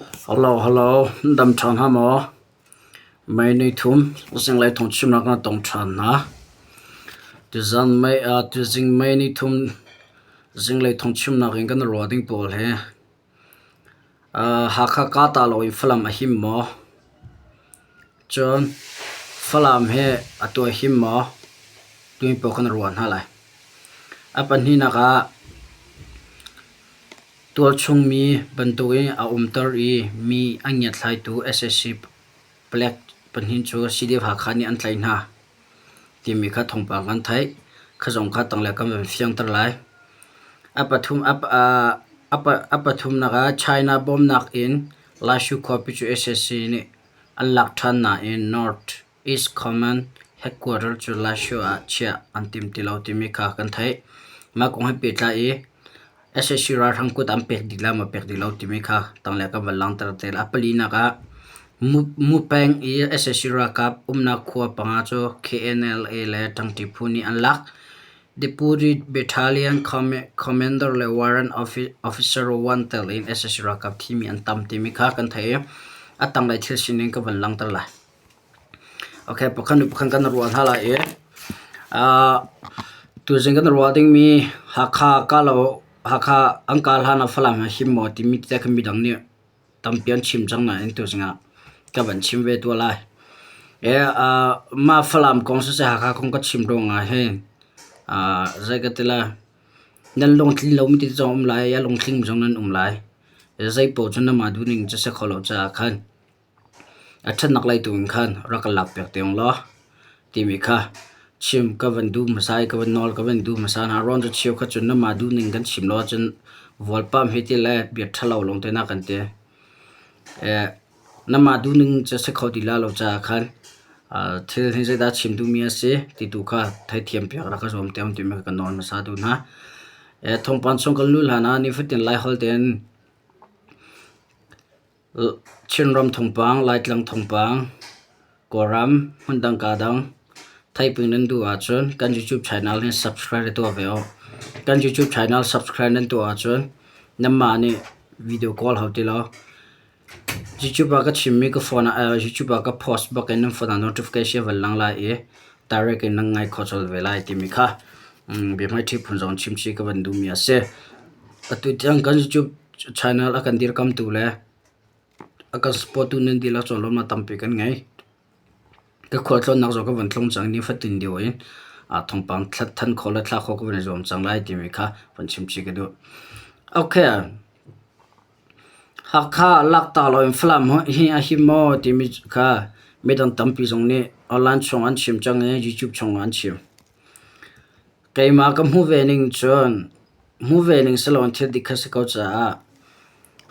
Hello, hello, dam ṭha hna maw? Mei ni thum zinglei thawngchimnak na tong ṭhan hna. Tuzan mei ah tuzing mei ni thum zinglei thawngchimnak in kan ruah ding pawl hi Hakha ka ta lo in Falam a him maw? Cun Falam hi atu a him maw? Timi pawl kan ruah hna lai. A pahnihnak ah Tualchung mi bantukin a umter i mi a ngiathlaitu sac palek pahnih cu CDF Hakha nih an tlaih hna timi kha thawngpang kan theih. Kha zong kha tanglei kan van fiangter lai. A pathumnak ah China bawmnak in Laishu khuapi cu sac nih an lak ṭhan nain North East Command headquarter cu Lashio ah chiah an tim ti lo timi kha kan theih. Mah kong he pehtlai i sac ralhrang kut an pek dih lai maw pek dih lo timi kha tanglei kan van langhter te lai. A palinak ah Mupeng i sac ralkap umnak khua panga cu KNLA le Ṭangṭi phu nih an lak. Deputy Battalion Commander le Warrant Officer 1 tel in sac ralkap thimi an tam timi kha kan theih i a tanglei thil sining ka van langhter lai. Okay, pakhat hnu pakhat kan ruah hna lai i tuzing kan ruah dingmi Hakha kalo Hakha an kal hlan ah Falam ah him maw timi te kha midang nih tampi an chim cang nain tuzing ah ka van chim ve tuah lai. Mah Falam kong siseh Hakha kong ka chim ruangah hin zei ka ti lai nan lungtlin lomi te zong um lai, a lungtling zong nan um lai. Zei paoh cu namah duhning cu si kho lo caah khan A ṭhatnak lei tu in khan rak ka lakpiak te ung law timi kha chim ka van duh hmasa i ka van nawl ka van duh hmasa hna. Rawn cu cheukhat cun nanmah duhning kan chim lo ahcun vualpam hi ti le bia ṭhalo lawng te na kan ti. Nanmah duhning cu a si kho ti lai lo caah khan thil hi zeidah chim duhmi a si ti tu kha theithiam piak rak ka zuam te ung timi kha ka nawl hmasa duh hna. Thawngpang chung kan luh hlan ah nifatin Laiholh tein Chinram thawngpang, Laitlang thawngpang, Kawlram, hmundang kadang theihping nan duh ahcun kan YouTube channel hi subscribe tuah ve u. Kan YouTube channel subscribe nan tuah ahcun nanmah nih video call hau ti lo. YouTube ah ka chimmi ka phone ah YouTube ah ka post bak in nan phone ah notification van lang lai i direct in nan ngai kho colh ve lai timi kha biahmaiṭhi phun zong chimchih ka van duhmi a si. Atu tiang kan YouTube channel a kan dirkamtu le a kan support tu nan dihlak cung lawmhnak tampi kan ngei. Ka khualtlawnnak zong ka van tlung cang nifatin deuh in thawngpang than khawh le thlah khawh ka van i zuam cang lai timi kha van chimchih ka duh. Okay. Hakha lakta lo in Falam hi a him maw timi kha midang tampi zong nih online chung an chim cang i YouTube chung an chim. Keimah ka hmuh ve ning cun hmuh ve ning siloin thil dik kha si ko caah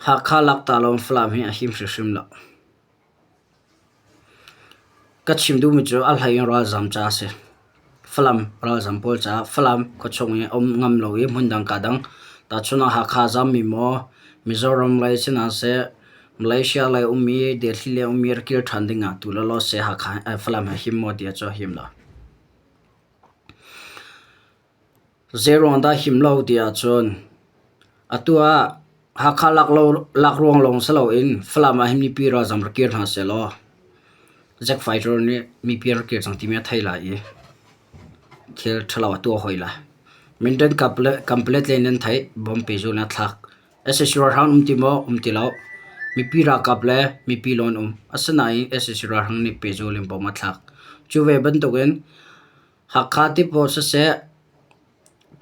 Hakha lakta lo in Falam hi a him hrimhrim lo. Ka chim duhmi cu a hlei in ralzam ca a si. Falam ralzam pawl caah Falam khuachung i um ngam lo i hmundang kaa dang tahchun ah Hakha zammi maw Mizoram lei si hna seh Malaysia lei ummi Delhi lei ummi rak kir ṭhan ding ah tu lawlaw seh Hakha Falam hi a him maw ti ahcun a him lo. Zeiruang dah him lo ti ahcun atu ah Hakha lak ruang lawng si loin Falam ah hin mipi ralzam rak kir hna sehlaw Zack Fighter nih mipi rak kir cang timi a thei lai i thil ṭhalo a tuah hoi lai. Mindat Kanpalet lei nan theih bom pehzulh in a thlak. Sac ralhrang um ti maw? Um ti lo. Mipi ralkap le mipi lawng an um. Asinain sac ralhrang nih pehzulh in bom a thlak. Cu ve bantukin Hakha tipaw siseh,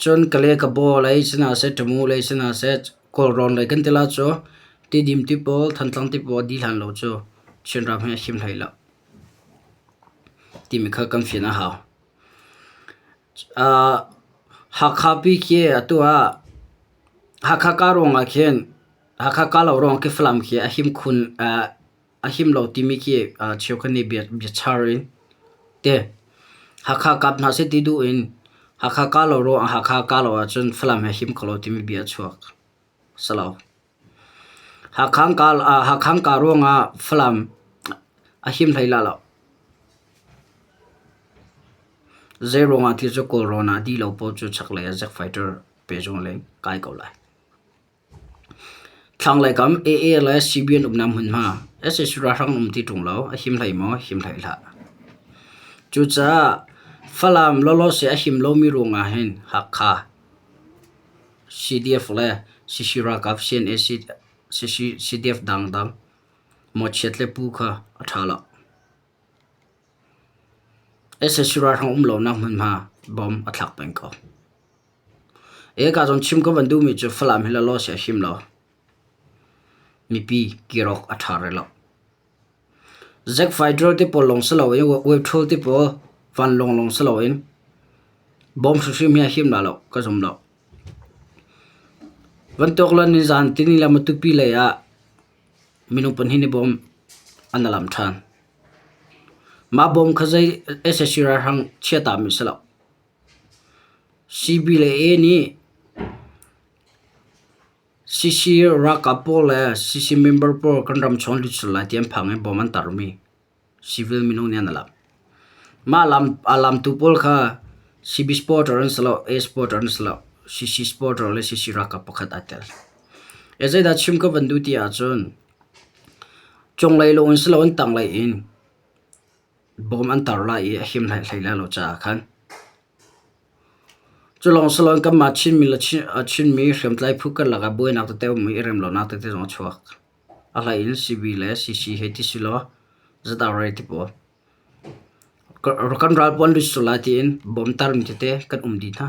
cun Kale Kabaw lei si hna seh, Tamu lei si hna seh, Kawlrawn lei kan ti la cu Tidim tipawl, Thantlang tipawl dih hlan lo cu Chinram hi a him hlei lo timi kha kan fian a hau. Hakha pi khi atu ah Hakha ka ruangah khin Hakha ka lo ruang khi Falam khi a him khun a him lo timi khi cheukhat nih biachar in te Hakha kap hna seh ti duh in Hakha ka lo ruangah Hakha ka lo ahcun Falam he him kho lo timi bia a chuak. Si lo. Hakha ka ruangah Falam a him hlei la lo. Zei ruangah ti cu Kawlrawn ah dih lo paoh cu chaklei ah Zack Fighter pehzung leng kai ko lai. Thlanglei kam AA le CB an umnak hmunhma sac ralhrang an um ti ṭung lo, a him hlei maw? Him hlei hlah. Cucaah Falam lawlawse a him lomi ruangah hin Hakha CDF le CC ralkap CNA CDF dangdang mawchiat le pu kha a ṭha lo. Sac ralhrang um lonak hmunhma bom a thlak peng ko. Eka zawn chim ka van duhmi cu Falam hi lawlaw si a him lo. Mipi kirok a ṭha rih lo. Zack Fighter te pawl lawng si loin web troll te pawl vanlawng lawng si loin bom hrimhrim hi a him la lo ka zum lo. Van tuak lo nizan tini le Matupi lei ah minung pahnih nih bom an alam ṭhan. Mah bom kha zei sac ralhrang chiata mi si lo. CB le A nih CC ralkap pawl le CC member pawl kan ram chung lut sual lai ti an phang i bom an tarmi civil minung nih an lam. Mah a lamtu pawl kha CB supporter an si lo, A supporter an si lo, CC supporter le CC ralkap pakhat aa tel. Zeidah chim ka van duh ti ahcun cunglei lawng in si loin tanglei in Bawm an tar lai i a him hlei lai lo caah khan. Cu lawng si loin kanmah Chinmi le Chinmi hriamtlai phu karlak ah buainak tete a um i i rem lonak tete zong a chuak. A hlei in CB le CC hei ti si law ZRA ti pawl. Kan ral pawl an lut sual lai tiin bawm tarmi tete kan um dih hna.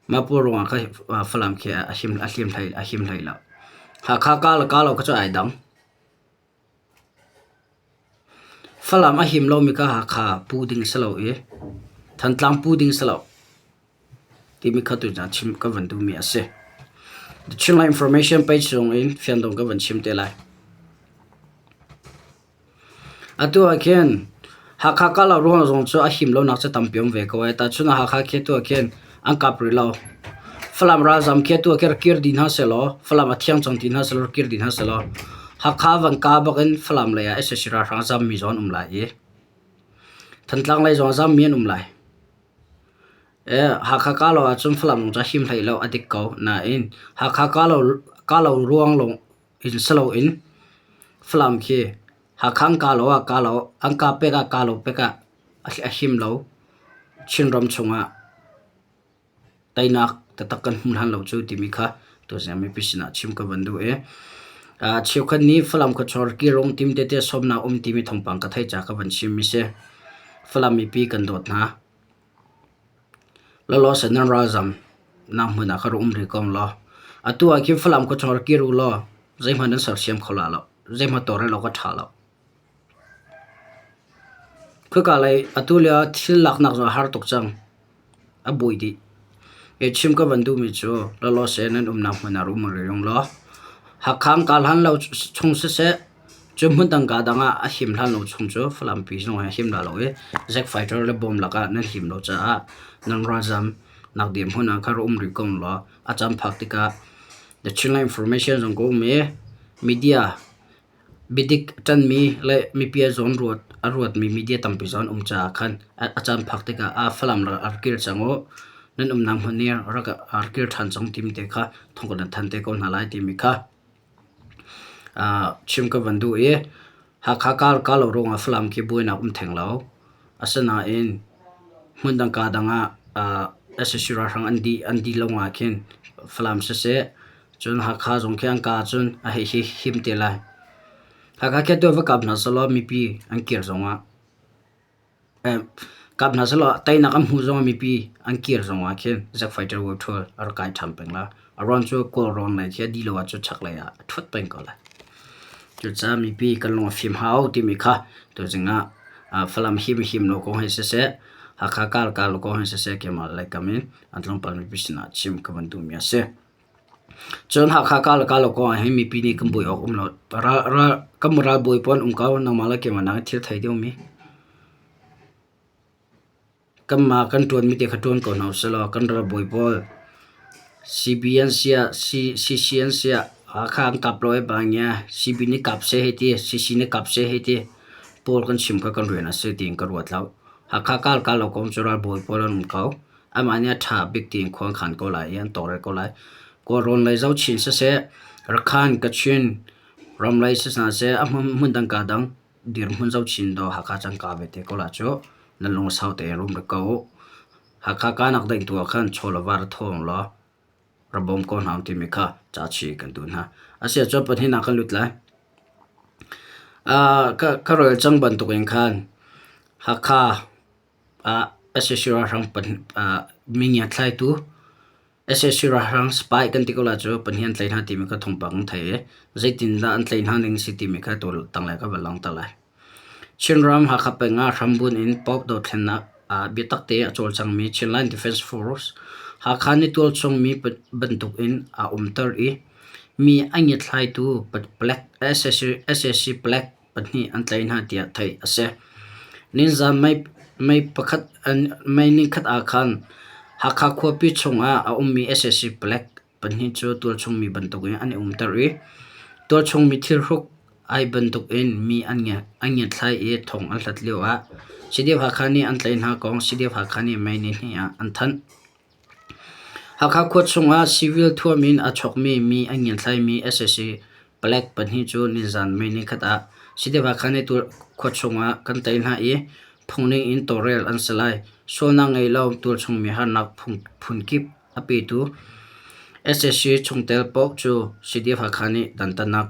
Mah pawl ruangah khan Falam khi a him hlei lo. Hakha ka le ka lo kha cu ai dang. Falam a him lomi kha Hakha pu ding si lo i Thantlang pu ding si lo timi kha tuzaan chim ka van duhmi a si. The Chinland Information page zong in fiandong ka van chim te lai. Atu ah khin Hakha kala ruang zong cu a him lonak cu tampi um ve ko ai. Tahchun ah Hakha khi atu ah khin an kap rih lo. Falam ralzam khi atu ah khin rak kir dih hna sehlaw Falam a thiang cang ti hna sehlaw rak kir dih hna sehlaw Hakha van ka bak in Falam lei ah sac ralhrang a zammi zong an um lai i Thantlang lei zong a zammi an um lai. Hakha ka lo ahcun Falam zong cu a him hlei lo a dik ko. Nain Hakha ka lo ruang lawng in si loin Falam khi Hakha an ka lo ah ka lo, an ka pek ah ka lo pek ah a him lo. Chinram chungah teinak taktak kan hmu hlan lo cu timi kha tuzing mipi sinah chim ka van duh i cheukhat nih Falam khuachor kirung tim tete sawmnak um timi thawngpang ka theih caah ka van chim mi si. Falam mipi kan dawt hna. Lawlaw sen nan ralzam nak hmun ah kha rak um rih ko law. Atu ah khin Falam khuachor kir u law zeihmanh nan sersiam kho la lo. Zeihmanh tawlrel awk a ṭha lo. Khika lei atu lio thil laknak zong a har tuk cang. A buai dih. I chim ka van duhmi cu lawlaw seh nan umnak hmun ah rum rih ung law Hakha an kal hlan lo chung siseh cu hmun dang ka dang ah a him hlan lo chung cu Falampi zong hi a him la lo i Zack fighter le bom lakah nan him lo caah nan ralzam nak dirhmun ah khan rak um rih ko law a caan phak tikah The Chinland Information zong ka um i media Biadik a ṭanmi le mipi a zawn a ruatmi media tampi zong an um caah khan a caan phak tikah ah Falam ral a rak kir cang u, nan umnak hmun nih rak a rak kir ṭhan cang timi te kha thawng kan thanh te ko hna lai timi kha chim ka van duh i Hakha ka lo ruangah Falam khi buainak um theng lo. Asinain hmundang kaa dang ah sac ralhrang an dih lo ah khin Falam siseh Cun Hakha zong khi an ka ahcun a hei him te lai. Hakha khi atu va kap hna sehlaw mipi an kir zongah kap hna sehlaw teinak an hmuh zongah mipi an kir zongah khin Zack Fighter World Tour a rak kai ṭhan peng lai. A ruang cu Kawlrawn lei khi a dih lo ahcun chaklei ah a ṭhut peng ko lai. Cucaah mipi kan lung a fim hau timi kha tuzing ah Falam him him lo kong hi siseh, Hakha kal kal lo kong hi siseh keimah lei kam in an tlawmpal mipi sinah chim ka van duhmi a si. Cun Hakha ka le ka lo kong ah hin mipi nih kan buai awk um lo. Kan ralbawi pawl an um ko. Nangmah le keimah nakin thil thei deuhmi. Kanmah kan ṭuanmi te kha ṭuan ko hna usih law kan ralbawi pawl CB an siah, CC an siah Hakha an kap lo ai bang CB nih kap seh hei ti, CC nih kap seh hei ti pawl kan chim kha kan rian a si tiin ka ruat lo. Hakha ka le ka lo kong cu ralbawi pawl an um ko. Amah nih a ṭha bik tiin khua an khan ko lai i an tawlrel ko lai. Kawlrawn lei zohchin siseh, Rakhan, Kachin ram lei si hna seh, a hmun dang ka dang dirhmun zohchin dawh Hakha cangka ve te ko la cu nan lungsau tein rum rik ko u. Hakha kanak daih tu ah khan chaw le va ra thawng law ra bawm ko hna timi kha cachi kan duh hna. Asiah cun pahnihnak kan lut lai. Ka rel cang bantukin khan Hakha ah sac ralhrang mingiat thlaitu sac ralhrang spy kan ti ko lai cu pahnih an tlaih hna timi kha thawngpang an thei i zeitindah an tlaih hna ning si timi kha tu tanglei ka van langhter lai. Chinram Hakha peng ah hrambunh in Pope dothlennak ah biatak tein a cawlcangmi Chinland Defence Force Hakha nih tualchung mi bantuk in aa umter i mi a ngiathlaitu palek sac palek pahnih an tlaih hna tiah theih a si. Ninzan May 1 ah khan Hakha khuapi chungah a ummi sac palek pahnih cu tualchung mi bantukin an i umter i tualchung mi thilhruk ai bantukin mi an ngiatthlai i thong an hlat lioah CDF Hakha nih an tlaih hna kong CDF Hakha nih May nihnih ah an thanh. Hakha khua chungah civil thuam in a chawkmi mi a ngiathlaimi sac palek pahnih cu nizan May nikhat ah CDF Hakha nih khua chungah kan tlaih hna i phungning in tawlrel an si lai. Sualnak ngei lo tualchung mi harnak phunkip a petu sac chungtel paoh cu CDF Hakha nih dantatnak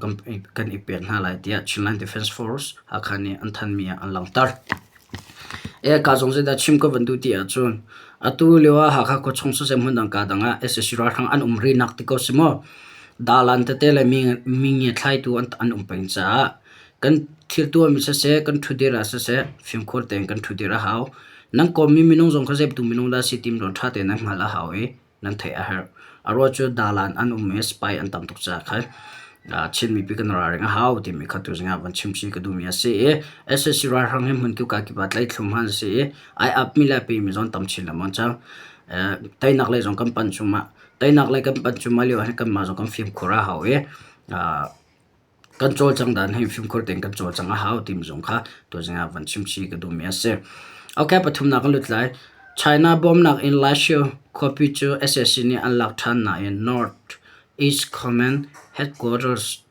kan i pek hna lai tiah Chinland Defence Force Hakha nih an thanhmi ah an langhter. Ka zong zeidah chim ka van duh ti ahcun atu lio ah Hakha khuachung siseh hmundang kaa dang ah sac ralhrang an um rihnak ti ko si maw? Dalan tete le mi ngiathlaitu an um peng caah kan thil tuahmi siseh kan ṭhutdir ah siseh fimkhur tein kan ṭhutdir a hau. Nan kawmmi minung zong kha zeibantuk minung dah a si ti ṭha tein nan hngalh a hau i nan theih a herh. A ruah cu dalan an um i spy an tam tuk caah khan Chin mipi kan ralring a hau timi kha tuzing ah van chimchih ka duhmi a si i sac ralhrang hi hmun kip ah tlaihtlum hman a si i ai apmi le a pemi zong tam chin lengmang cang. Teinak lei zong kan panh cuahmah. Teinak lei kan panh cuahmah lio ah hin kanmah zong kan fimkhur a hau i kan cawlcang dan hi fimkhur tein kan cawlcang a hau timi zong kha tuzing ah van chimchih ka duhmi a si. Okay, pathumnak kan lut lai. China bawmnak in Lashio khuapi cu sac nih an lak ṭhan nain North East Command Headquarters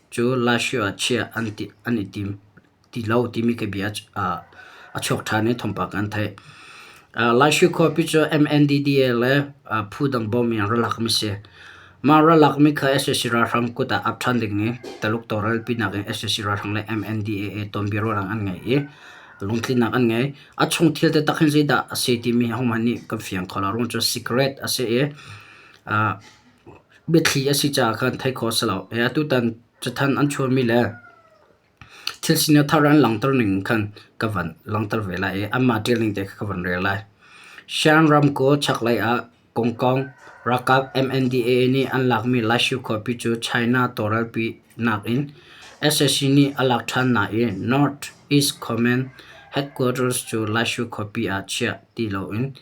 cu Lashio ah chiah an i tim ti lo timi ka bia a chuak ṭhan i thawngpang kan theih. Laishu khuapi cu MNDDA le phu dang bawm in ra lakmi si. Mah ra lakmi kha sac ralhrang kut ah ap ṭhan ding i Taluk tawlrelpi nakin sac ralhrang le MNDAA tonbiaruahnak an ngei i lungtlinnak an ngei. A chung thil taktak hin zeidah a si timi ahohmanh nih kan fiang kho lo. Ruang cu secret a si i biathli a si caah khan theih khawh a si lo. Atutan cathanh an chuahmi le Thil sining thar an langhter ning khan ka van langhter ve lai i anmah ṭial ning te kha ka van rel lai. Shan ramkulh chaklei ah Kongkong ralkap MNDAA nih an lakmi Lashu khuapi cu China tawlrelpi nakin sac nih a lak ṭhan nain North East Command Headquarters cu Lashu khuapi ah chiah ti loin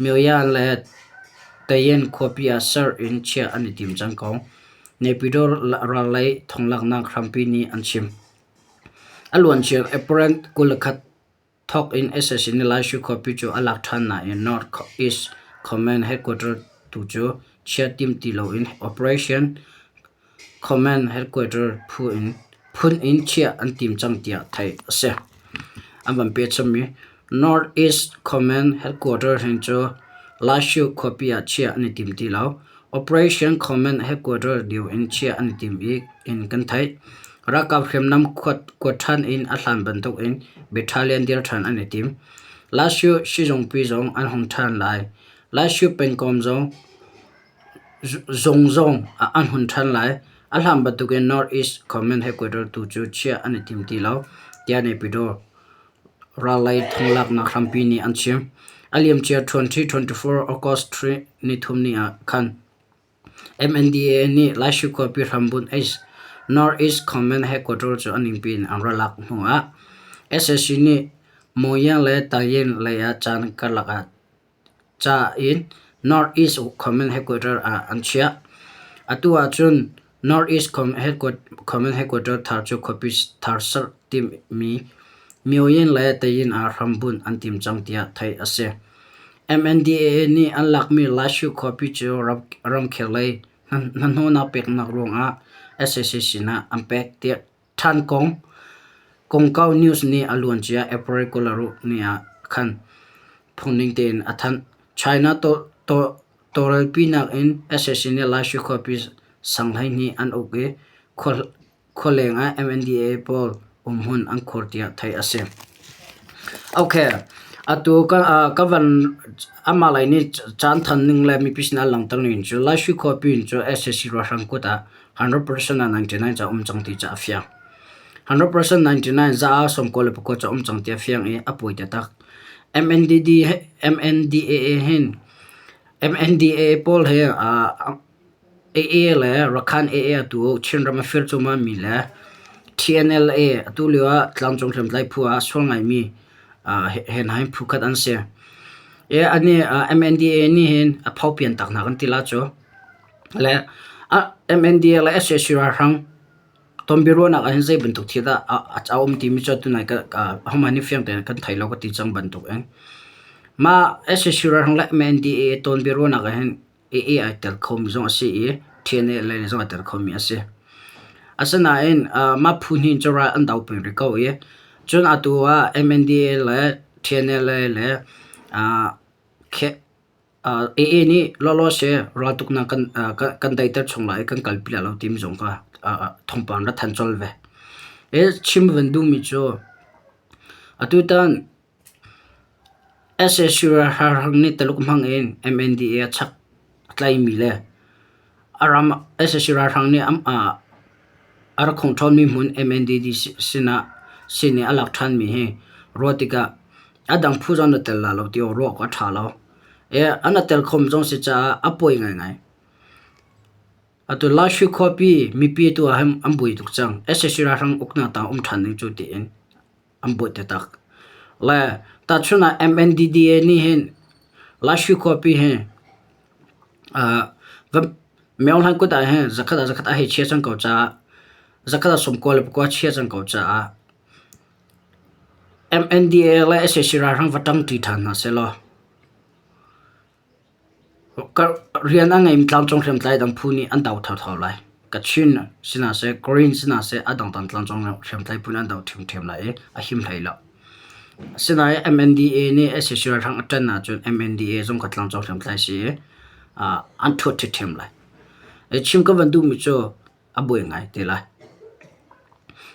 Myoyan le Tayan khuapi ah ser in chiah an i tim cang ko. Naypyidaw rallei thonglaknak hrampi nih an chim. A luancia April 21 thawk in sac nih Laishu khuapi cu a lak ṭhan nain North East Command Headquarters tu cu chiah tim ti loin Operation Command Headquarters phun in chiah an tim cang tiah theih a si. An van peh chommi North East Command Headquarters hin cu Lashio khuapi ah chiah an i tim ti lo. Operation Command Headquarters deu in chiah an i tim i in kan theih. Ralkap hriamnam kuat ṭhan in a hlan bantuk in battalion dir ṭhan an i tim. Lashio sizungpi zong an hung ṭhan lai. Lashio pengkomh zong Zung zong an hun ṭhan lai. A hlan bantukin North East Command Headquarters tu cu chiah an i tim ti lo, tiah Naypyidaw rallei thonglaknak hrampi nih an chim. A liamcia 2024 August 3 nithum ni ah khan MNDAA nih Laishu khuapi hrambunh North East Command Headquarters cu a ningpi in an ra lak hnuah sac nih Monyang le Tayin lei ah caan karlak ah ca in North East Command Headquarters ah an chiah. Atu ahcun North East Command Headquarters thar cu khuapi thar ser timhmi Myoyin le Tayin ah hrambunh an tim cang tiah theih a si. MNDAA nih an lakmi Lashu khuapi cu ramkhel lei hnahnawhnak peknak ruangah sac sinah an pek tiah ṭhan kong kongkau news nih a luancia April 26 ni ah khan phungning tein a thanh. China tawlrelpinak in sac nih Laisui khuapi sang 12 an uk i khualeng ah MNDAA pawl umhmun an khuar tiah theih a si. Okay, atu ka van amah lei nih caan than ning le mipi sinah langhter ning cu Laisui khuapi in cu sac ralhrang kut ah 100% ah 99 ca um cang ti ca a fiang. 100% 99 za ah 99 ca um cang ti a fiang i a pawi taktak. MNDD MNDAA hin MNDAA pawl he AA le Rakhan AA atu Chinram a fir cuahmahmi le TNLA atu lio ah tlangcung hriamtlai phu ah sual ngaimi he hna hin phu khat an si. MNDAA nih hin a phopian tak hna kan ti la cu. Le MNDAA le sac ralhrang tonbiaruahnak ah hin zei bantuk thil dah a um timi cu tunai ahohmanh nih fiang tein kan thei lo ka ti cang bantuk in. Mah sac ralhrang le MNDAA tonbiaruahnak ah hin AA ai tel khomi zong a si i ṭhian lei zong ai tel khomi a si. Asinain mah phu hnih cu ral an do peng rih ko i cun atu ah MNDAA le TNLA le AA nih lawlawse raltuknak kan daihter chung lai i kan kalpi lai lo timi zong kha thawngpang rak thanh colh ve. Chim van duhmi cu atutan Sac ralhrang nih Taluk hmang in MNDAA a chak a tlaimi le a ram sac ralhrang nih a rak khong ṭhawnmi hmun MNDD sinah sin i a lak ṭhanmi hi ruah tikah a dang phu zong na tel la lo ti awk ruah awk a ṭha lo. An i tel khom zong si caah a pawi ngaingai. Atu Laisui khuapi mipi tu ah hin an buai tuk cang. Sac ralhrang uknak tang um ṭhan ding cu tiin. An buai taktak. Le tahchun ah MNDDA nih hin Laisui khuapi hi Myohlan kut ah hin zakhat ah zakhat a hei chia cang ko caah zakhat ah 99 chia cang ko caah MNDAA le sac ralhrang va ṭangṭi ṭhan hna sehlaw Rian a ngeimi tlangcung hriamtlai dang phu nih an do thotho lai. Kachin si hna seh, Karen si hna seh, a dangdang tlangcung hriamtlai phu nih an do ṭhiamṭhiam lai i a him hlei lo. Asinain MNDAA nih sac ralhrang a ṭan ahcun MNDAA zong kha tlangcung hriamtlai si i an ṭhuat ṭhiamṭhiam lai. Chim ka van duhmi cu a buai ngai te lai.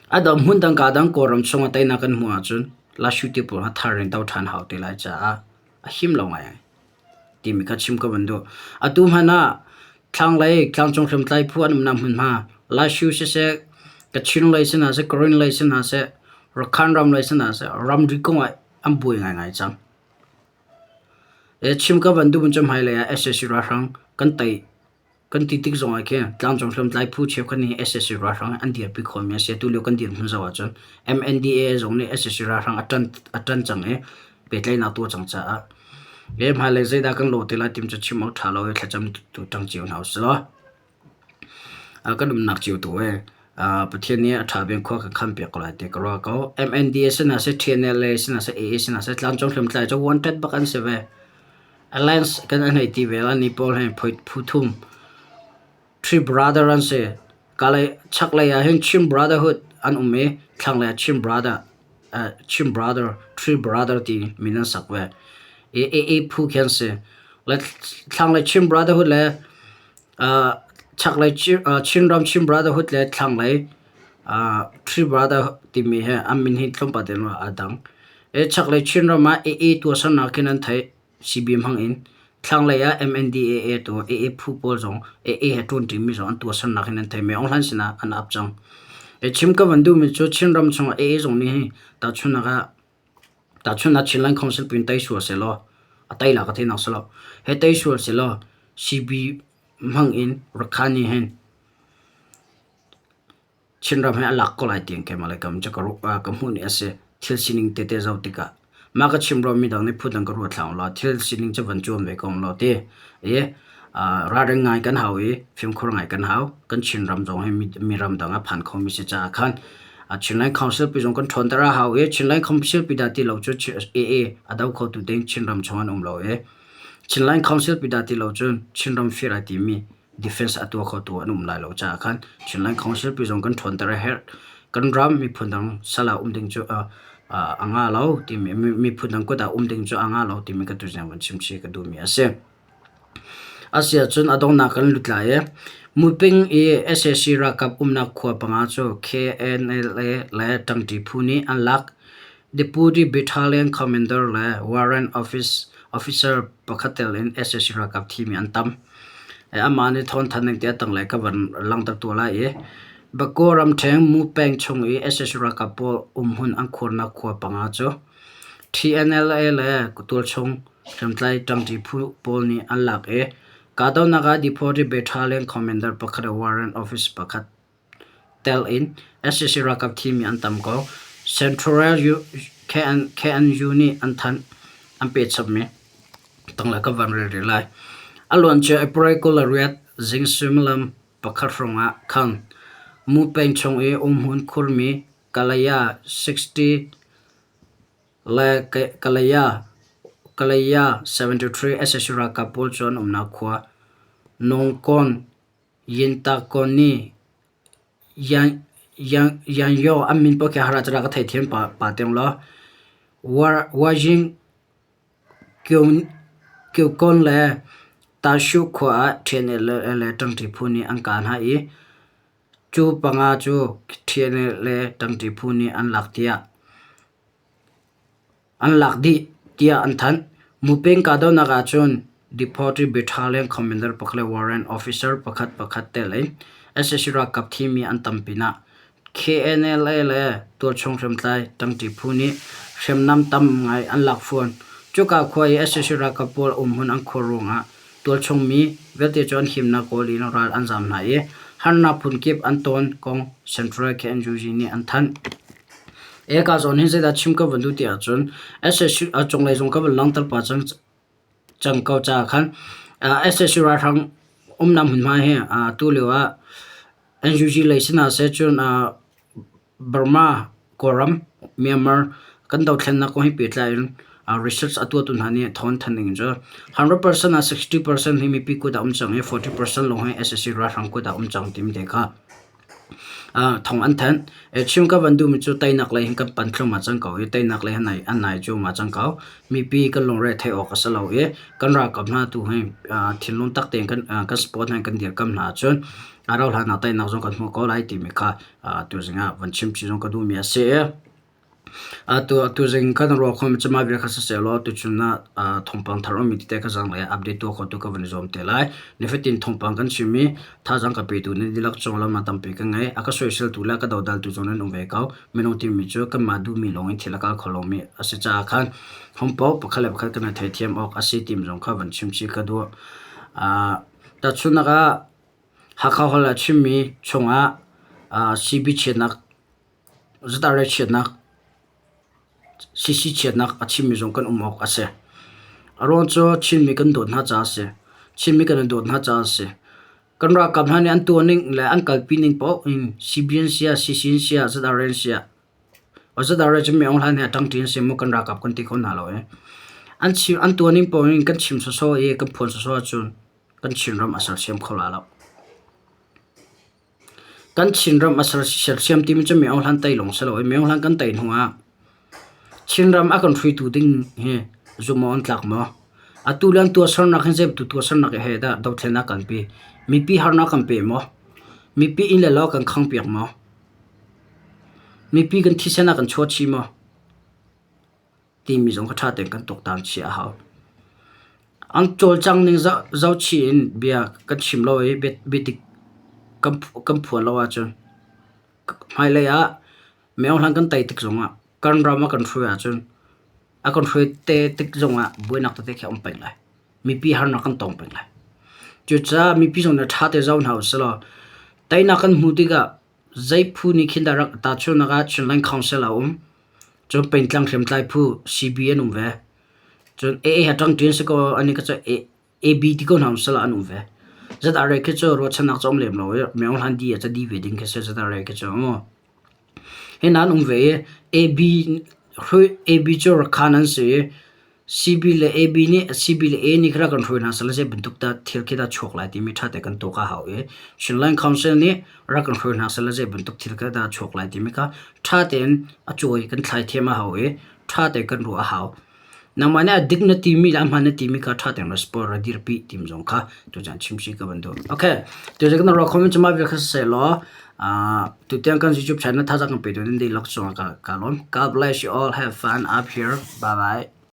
A dang hmun dang kaa dang Kawlram chungah teinak kan hmuh ahcun Lashu ti pawl kha thar in do ṭhan hau te lai caah a him lo ngai. Timi kha chim ka van duh. Atu hmanh ah thlanglei tlangcung hriamtlai phu an umnak hmunhma Laishu siseh, Kachin lei si hna seh, Karen lei si hna seh, Rakhine ram lei si hna seh, ramri kong ah an buai ngaingai cang. Chim ka van duh cu hmailei ah sac ralhrang kan tei Kan ti tik zongah khin tlangcung hriamtlai phu cheukhat nih sac ralhrang an dirpi khawhmi a si. Tulio kan dirhmun zoh ahcun MNDAA zong nih sac ralhrang a ṭan cang i pehtlaihnak tuah cang caah le hmailei zeidah kan lawh te lai timi cu chim awk ṭha lo i thlacam tu ṭang cio hna usih law kan umnak cio tu ee Pathian nih a ṭha bik khua kan khampiak ko lai ti ka ruah ko. MNDAA si hna seh, TNLA si hna seh, AA si hna seh tlangcung hriamtlai cu wanted bak an si ve. Alliance kan hei ti ve lai ni pawl hi phu thum Three Brother an si. Kalay chaklei ah hin Chin Brotherhood an um i thlanglei ah Chin Brother Chin Brother Three Brother ti min an sak ve. I AA phu khi an si. Le thlanglei Chin Brotherhood le chaklei Chinram Chin Brotherhood le thlanglei Three Brother timi hi an min hi tlawmpal te aa dang. Chaklei Chinram ah AA tuahsernak khin an theih. CB hmang in thlanglei ah MNDAA tu AA phu pawl zong AA he ṭuanṭimi zong an tuahsernak in an theih. Aung Hlan sinah an ap cang. Chim ka van duhmi cu Chinram chungah AA zong nih hi tahchunhnak ah tahchunhnak Chinland Council pin tei sual sehlaw a tei la ka theinak si lo. He tei sual sehlaw CB hmang in Rakhine nih hin Chinram hi a lak ko lai tiin keimah le kam cu ka hmuh ni a si. Thil sining tete zoh tikah mah ka chim ruangmi dang nih phundang ka ruat hlah law thil sining cu van cuan ve ko law ti i ralring ngai kan hau i fimkhur ngai kan hau. Kan Chinram zong hi mi ramdang a phan khomi si caah khan Chinland Council pi zong kan ṭhawnter a hau i Chinland Council pi dah ti lo cu AA a do khotu ding Chinram chung an um lo i Chinland Council pi dah ti lo cun Chinram fir ai timi Defense a tuah khotu an um lai lo caah khan Chinland Council pi zong kan ṭhawnter a herh. Kan ram miphun dang sal ah um ding cu a nga lo timi miphun dang kut ah um ding cu a nga lo timi ka tuzing van chim chih ka duhmi a si. Asiahcun a donghnak kan lut lai i Muping i sac ralkap umnak khua panga cu KNLA le ṭangṭi phu nih an lak. Deputy Battalion Commander le Warrant Officer pakhat tel in sac ralkap thimi an tam. Amah nih thawngthanh ning ti a tanglei ka van langhter tuah lai i Bago ramṭhen Mupeng chung i sac ralkap pawl umhmun an khuarnak khua panga cu TNLA le tualchung Hriamtlai ṭangṭi phu pawl nih an lak i kahdohnak ah Deputy Battalion Commander pakhat le Warrant Officer pakhat tel in sac ralkap thimi an tam ko. Central KNU nih an thanh. An pehchapmi tanglei ka van rel rih lai. A luancia April 28 zing suimilam pakhat hrawng ah khan Mu peng chung i umhmun khurmi Kalaya 60 le Kalaya 73 sac ralkap pawl cu an umnak khua Nongkon Yintakoni Yanyaw an min paoh khi har ah ka theithiam pah tiang law Wajing Kyukon le Tashu khua ah ṭhen le ṭangṭi phu nih an kah hna i cu panga cu ṭhen le ṭangṭi phu nih an lak tiah An lak dih, tiah an thanh. Mupeng kahdohnak ahcun Deputy Battalion Commander pakhat le Warrant Officer pakhat pakhat tel in sac ralkap thimi an tam pinah KNLA le tualchung hriamtlai ṭangṭi phu nih hriamnam tam ngai an lak fawn. Cuka khua i sac ralkap pawl umhmun an khuar ruangah tualchung mi vialte cu an himnak kawl in ral an zaam hna i harnak phunkip an ton kong Central KNUG nih an thanh. Eka zawn hin zeidah chim ka van duh ti ahcun SSU a cunglei zong ka van langhter pah cang cang ko caah khan SSU ralhrang umnak hmunhma hi tu lio ah NUG lei si hna seh cun Burma Kawlram Myanmar kan dothlennak kong he pehtlai in research a tuahtu hna nih thawng an thanh ning cu 100% ah 60% hi mipi kut ah um cang i 40% lawng hi SSU ralhrang kut ah um cang timi te kha Thawng an thanh. Chim ka van duhmi cu teinak lei hin kan pan thluahmah cang ko i teinak lei an nai cuahmah cang ko. Mipi kan lungre theih awk a si lo i kan ralkap hna tu hi thinlung tak tein kan support hna in kan dirkamh hna ahcun a rauh hlan ah teinak zong kan hmuh ko lai timi kha tuzing ah van chim chih zong ka duhmi a si. Tuzing kan ruah khawhmi cu mah vial kha sisehlaw tuchun ah thawngpang thar ummi tete ka zaanglei ah update tuah khawhtu ka van i zuam te lai. Nifatin thawngpang kan chim i thazaang ka petu nan dihlak cung lam ah tampi ka ngei. A ka soiseltu le a ka dodaltu zong nan um ve ko. Minung timi cu kanmah duhmi lawng in thil a kal kho lomi a si caah khan hom paoh pakhat le pakhat kan i theithiam awk a si timi zong kha van chim chih ka duh. Tahchunhnak ah Hakha holh a chimmi chungah CB chiatnak Zatar le chiatnak, sisi chiatnak a chimmi zong kan um awk a si. A ruang cu Chinmi kan dawt hna caah a si. Chinmi kan i dawt hna caah a si. Kan ralkap hna nih an tuah ning le an kalpi ning paoh in CB an si ah, CC an si ah, ZRA an si ah, ZRA cu Myo Hlan he a ṭangṭi an si maw kan ralkap kan ti kho hna lo i an chim an tuah ning paoh in kan chim sawsawh i kan phuan sawsawh ahcun kan Chinram a sersiam kho lai lo. Kan Chinram a sersiam timi cu Myo Hlan tei lawng si lo i Myo Hlan kan tei hnu ah Chinram a kan hruaitu ding hi zumh awk an tlak maw? Atu le an tuahsernak hin zei bantuk tuahsernak he dah dothlennak kan pi? Mipi harnak kan pe maw? Mipi inn le lo kan khangpiak maw? Mipi kan thisen ah kan chuah chih maw? Timi zong kha ṭha tein kan tuaktan chih a hau. An cawlcang ning zohchih in bia kan chim lo i biadik kan phuan lo ahcun hmailei ah miohlang kan tei tik zongah kan ram a kan hruai ahcun a kan hruai te tik zongah buainak tete khi a um peng lai. Mipi harnak kan tong peng lai. Cucaah mipi zong nih ṭha te zoh hna usih law teinak kan hmuh tikah zei phu nih khin dah rak tahchunhnak ah Chinland Council a um. Cun pengtlang hriamtlai phu CB an um ve. Cun AA he ṭangṭi an si ko an i ka cu AB ti ko hna usih law an um ve. ZRA khi cu ruahchannak cu a um lem lo i Myo Hlan di ah ca di ve ding khi si ZRA khi cu mu. Hi hna an um ve i AB AB cu Rakhan an si i. CB le AB nih CB le A nih kha kan hruai hna seh zei bantuk dah thil khi dah chuak lai timi ṭha tein kan tuak a hau i Chinland Council nih rak kan hruai hna seh zei bantuk thil kha dah chuak lai timi kha ṭha tein a cawi kan thlai thiam a hau i ṭha tein kan ruah a hau. Nangmah nih a dik na timi le a hmaan na timi kha ṭha tein respond ra dirpi tim zong kha tuchan chimchih ka van duh. Okay, tuchan kan ruah khomi cu mah vial kha siseh law tutiang kan YouTube channel thazaang kan pe tu nan dihlak cungah ka lawm. God bless you all. Have fun up here. Bye bye.